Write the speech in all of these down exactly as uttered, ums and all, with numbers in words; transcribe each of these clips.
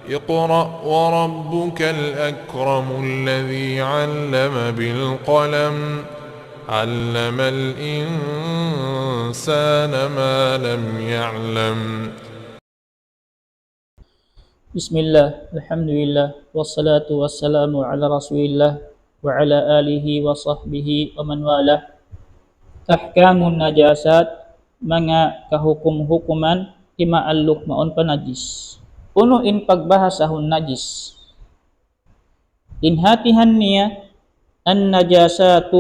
اقرأ وربك الأكرم الذي علم بالقلم، علم الإنسان ما لم يعلم. بسم الله، الحمد لله، والصلاة والسلام على رسول الله وعلى آله وصحبه ومن والاه. أحكام النجاسات, manga kahukum-hukuman timaalluk mawn pa najis. Unu in pagbahasahun najis? In hatihan niya, النجاسات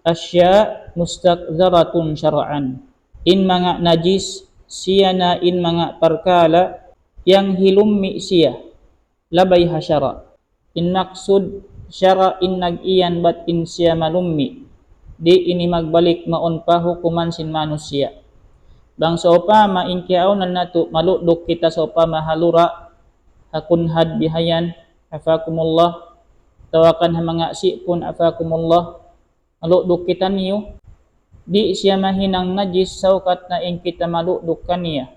أشياء مستقذرة شرعا. In manga najis, siya na in manga parkala' yang hilummi' siya labay ha sara'. In maksud sara' in nag-iyan bat in siya malummi'. Di' ini magbalik mawn pa hukuman sin manusiya'. Bang sawpama in kiyaawnan natu' maluduk kita sawpama ha lura', ha kunhad bihayan, afakumullah, tawakan ha manga sipun, afakumullah, maluduk kitaniyu, di' siya mahinang najis sawkat na in kita maluduk kaniya.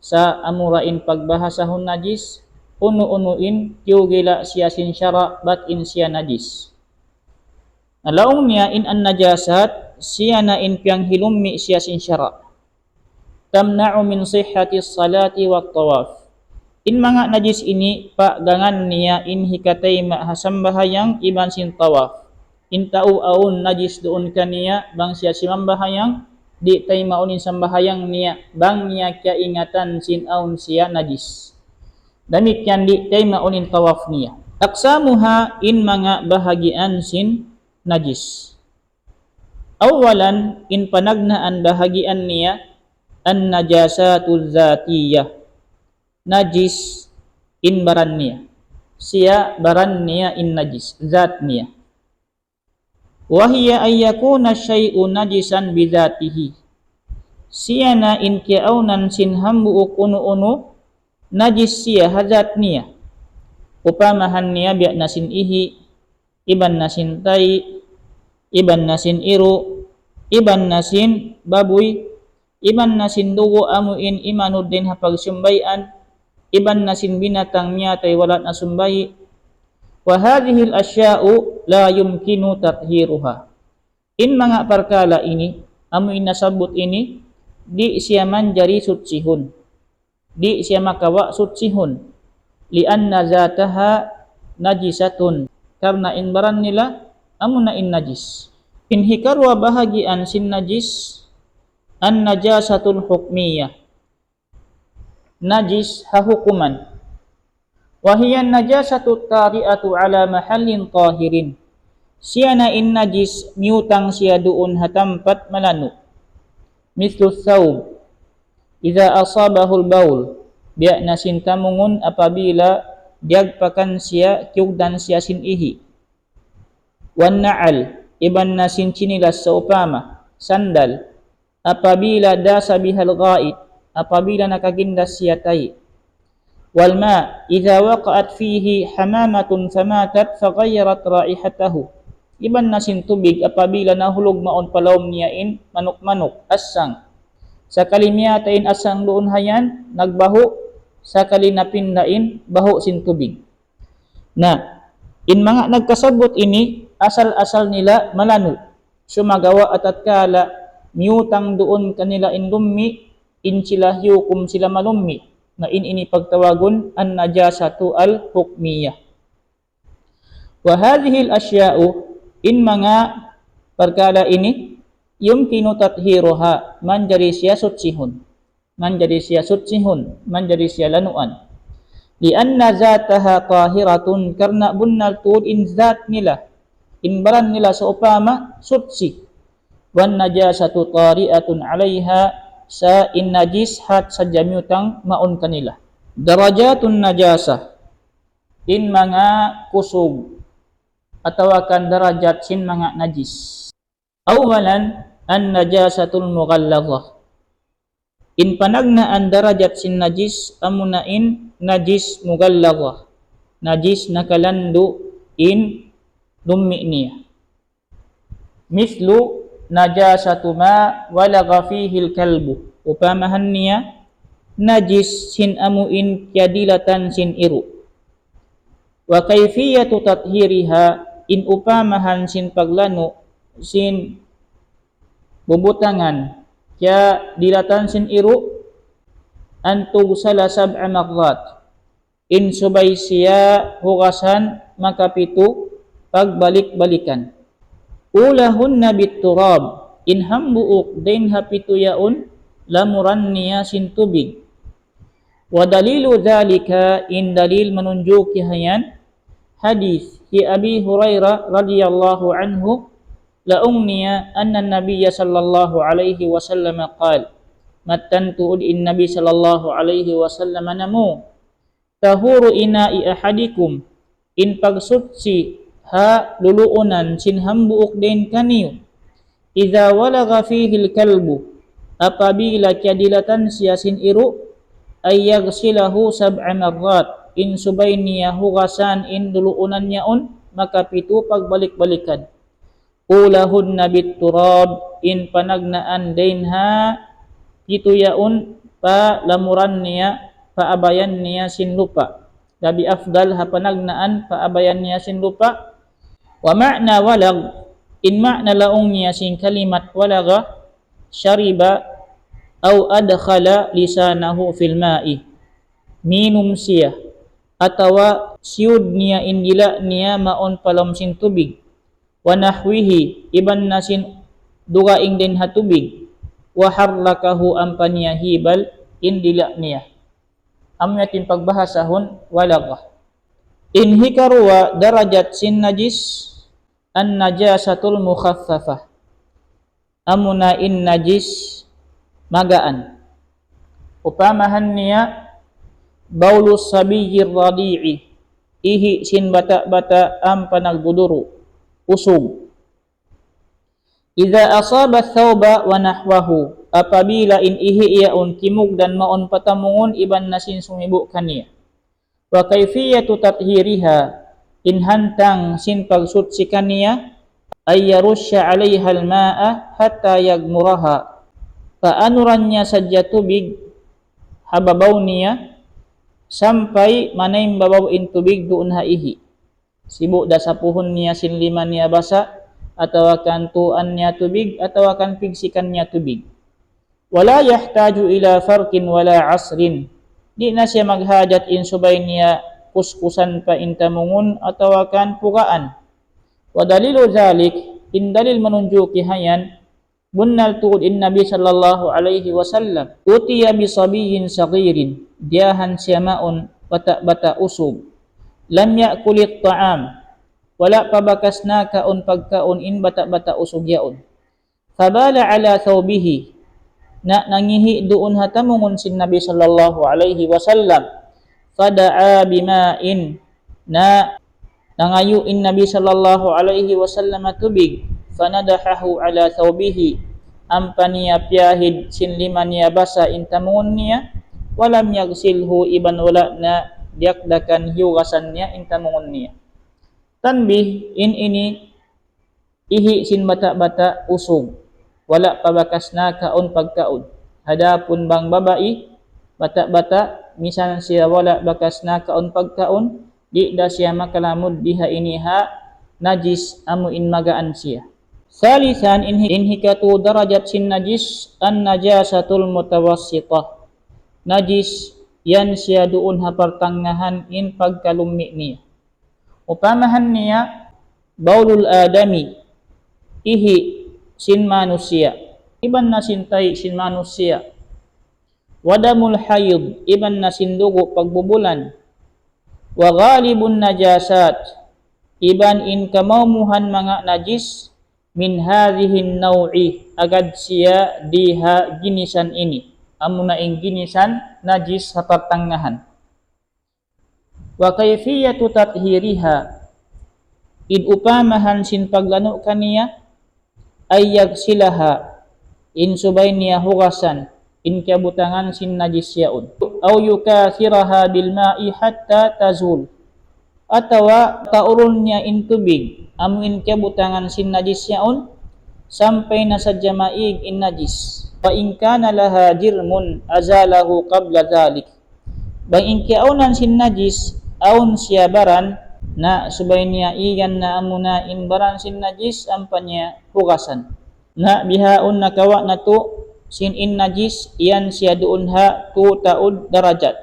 Sa' amura in pagbahasahun najis, unu-unu in tiyugila' siya sin sara' bat in siya najis. Na laung niya in an-najasat, siya na in piyanghilummi' siya sin sara'. تمنع من صحة الصلاة والطواف. In manga najis ini, pagangan niya in hikatayma' ha sambahayang iban sin tawaf. In tau awn najis duun kaniya, bang siya simambahayang, di' taymaun in sambahayang niya, bang niya kiyaingatan sin awn siya najis. Damikkiyan di' taymaun in tawaf niya. أقسامها, in manga bahagian sin najis. Awalan, in panagnaan bahagian niya, النجاسات الذاتية. Najis in baran niya. Siya baran niya in najis, zat niya. وهي أن يكون الشيء نجسا بذاته. Siya na in kiyaawnan sin hambuuk unu-unu, najis siya ha zat niya. Upamahan niya biya' na sin ihi', iban na sin tai', iban na sin iru', iban na sin babuy, iban na sin dugu' amu in imanud dayn ha pagsumbay'an, iban na sin binatang miyatay wala' na sumbayi'. وهذه الأشياء لا يمكن تطهيرها. In manga parkala' ini, amu in nasabbut ini, di' siya manjari sutsihun. Di' siya makawa' sutsihun. لأن ذاتها نجسة. Karna' in baran nila, amuna in najis. In hikaruwa bahagian sin najis, النجاسة الحكمية. Najis ha hukuman. وهي النجاسة الطارئة على محل طاهر. Siya na in najis miyutang siya duun ha tampat malanu'. مثل الثوب إذا أصابه البول. Biya' na sin tamungun apabila diyagpakan siya, kiyugdan siya sin ihi'. والنعل, iban na sin chinilas sawpama, sandal, apabila داس بها الغائط, apabila nakagindas siya tai'. والماء إذا وقعت فيه حمامة فماتت فغيرت رائحته. Iban na sin tubig apabila nahulug mawn pa lawm niya in manuk-manuk, assang. Sakali miyatay in assang duun hayan, nagbahu', sakali napinda in bahu' sin tubig. Na, in manga nagkasabbut ini, asal-asal nila malanu'. Sumagawa' atatkala miyutang duun kanila in lummi', in sila hiyukum sila malummi'. Na in ini pagtawagun النجاسة الحكمية. وهذه الأشياء, in manga parkala' ini, يمكن تطهيرها, manjari siya sutsihun. Manjari siya sutsihun, manjari siya lanuan. لأن ذاتها طاهرة, karna' bunnal tuud in zat nila, in baran nila sawpama sutsi. والنجاسة طارئة عليها, sa' in najis hat sadja miyutang mawn kanila. درجات النجاسة, in manga kusug, atawa kan darajat sin manga najis. أولا النجاسة المغلظة. In panagnaan darajat sin najis, amuna in najis mughalladha. Najis nakalandu' in lummi' niya. مثل نجاسة ما ولغ فيه الكلب. Upamahan niya, najis sin amu in kiyadilatan sin iru'. وكيفية تطهيرها, in upamahan sin paglanu' sin bubutangan, kiyadilatan sin iru', أن تغسل سبع مرات, in subay siya hugasan makapitu pagbalik-balikan. أولاهن بالتراب, in hambuuk dayn ha pitu yaun lamuran niya sin tubig. ودليل ذلك, in dalil manunjuki ha yan, hadith hi Abi Hurairah radiyallahu anhu, laung niya, أن النبي صلى الله عليه وسلم قال, mattan tuud in Nabi sallallahu alayhi wasallam namung, طهور إناء أحدكم, in pagsuchi ha luluunan sin hambuuk dayn kaniyu, إذا ولغ فيه الكلب, apabila kiyadilatan siya sin iru', أن يغسله سبع مرات, in subay niya hugasan in luluunan yaun makapitu pagbalik-balikan. أولاهن بالتراب, in panagnaan dayn ha pitu yaun palamuran niya, paabayan niya sin lupa'. Labi afdal ha panagnaan paabayan niya sin lupa'. ومعنى ولغ, in ma'na laung niya sin kalimat ولغ, شرب أو أدخل لسانه في الماء, minum siya, atawa siyud niya in dila' niya mawn pa lawm sin tubig. ونحوه, iban na sin dugaing dayn ha tubig. وحركه, ampa niya hibal in dila' niya. Amu yan in pagbahasahun ولغ. In hikaruwa darajat sin najis, النجاسة المخففة. Amuna in najis magaan. Upamahan niya, بول الصبي الرضيع, ihi' sin bata'-bata' ampa nagduduru', usug. إذا أصاب الثوب ونحوه, apabila in ihi' yaun kimugdan mawn pa tamungun iban na sin sumibu' kaniya. وكيفية تطهيرها, in hantang sin pagsuchi kaniya, أن يرش عليها الماء حتى يغمرها. Paanuran niya sadja tubig ha babaw niya, sampay manaymbabaw in tubig duun ha ihi'. Sibu' da sapuhun niya sin lima niya basa', atawa kan tuuan niya tubig, atawa kan pigsikan niya tubig. ولا يحتاج إلى فرك ولا عصر. Di' na siya maghajat in subay niya kuskusan pa in tamungun atawa kan pugaan. ودليل ذلك, in dalil manunjuki ha yan, bunnal tuud in Nabi sallallahu alayhi wasallam, أتي بصبي صغير, diyahan siya mawn bata'-bata' usug, لم يأكل الطعام, wala' pa bakas nakaun pagkaun in bata'-bata' usug yaun. فبال على ثوبه, na nangihi' duun ha tamungun sin Nabi sallallahu alayhi wasallam. فدعا بماء, na nangayu' in Nabi sallallahu alayhi wasallam tubig. فنضحه على ثوبه, ampa niya piyahid sin lima niya basa' in tamungun niya. ولم يغسله, iban wala' na diyakdakan hiyugasan niya in tamungun niya. Tanbih, in ini ihi' sin bata'-bata' usug, wala' pa bakas nakaun pagkaun. Adapun bang babai, bata'-bata', misan siya wala' bakas nakaun pagkaun, di' da siya makalamud di ha ini ha najis amu in magaan siya. ثالثا, in hi-, in hikatu darajat sin najis, النجاسة المتوسطة. Najis yan siya duun ha partangahan in pagkalummi' niya. Upamahan niya, بول الآدمي, ihi' sin manusiya', iban na sin tai' sin manusiya'. ودم الحيض, iban na sin dugu' pagbubulan. وغالب النجاسات, iban in kamaumuhan manga najis, من هذه النوع, agad siya di ha ginisan ini. Amuna in ginisan najis ha partangahan. وكيفية تطهيرها, in upamahan sin paglanu' kaniya, أن يغسلها, in subay niya hugasan, in kiyabutangan sin najis yaun. أو يكاثرها بالماء حتى تزول. Atawa taurun niya in tubig, amu in kiyabutangan sin najis yaun, sampay na sadja maig in najis. فإن كان لها جرم أزاله قبل ذلك. Bang in kiyaunan sin najis, awn siya baran, Na subay niya igan na amuna in baran sin najis ampa niya hugasan. Na bihaun nakawa' natu' sin in najis yan siya duun ha tu taud darajat.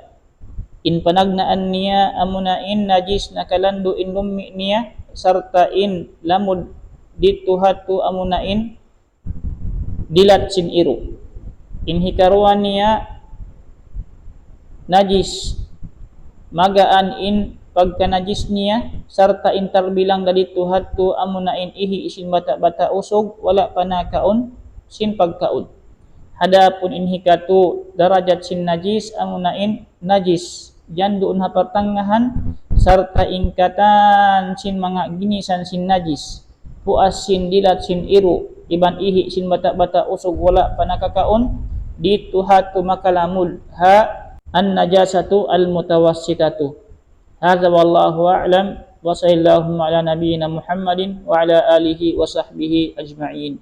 In panagnaan niya amuna in najis nakalandu' in lummi' niya sarta' in lamud didtu ha tu amuna in dilat sin iru'. In hikaruwa niya najis magaan in pagkanajis niya sarta' in tarbilang da didtu ha tu amuna in ihi' sin bata'-bata' usug wala' pa nakaun sin pagkaun. Adapun in hikatu darajat sin najis amuna in najis yan duun ha partangahan sarta' in katan sin manga ginisan sin najis puas sin dilat sin iru' iban ihi' sin bata'-bata' usug wala' pa nakakaun didtu ha tu makalamud ha an-najasatu al-mutawassitatu. هذا والله أعلم وصلى الله على نبينا محمد وعلى آله وصحبه أجمعين.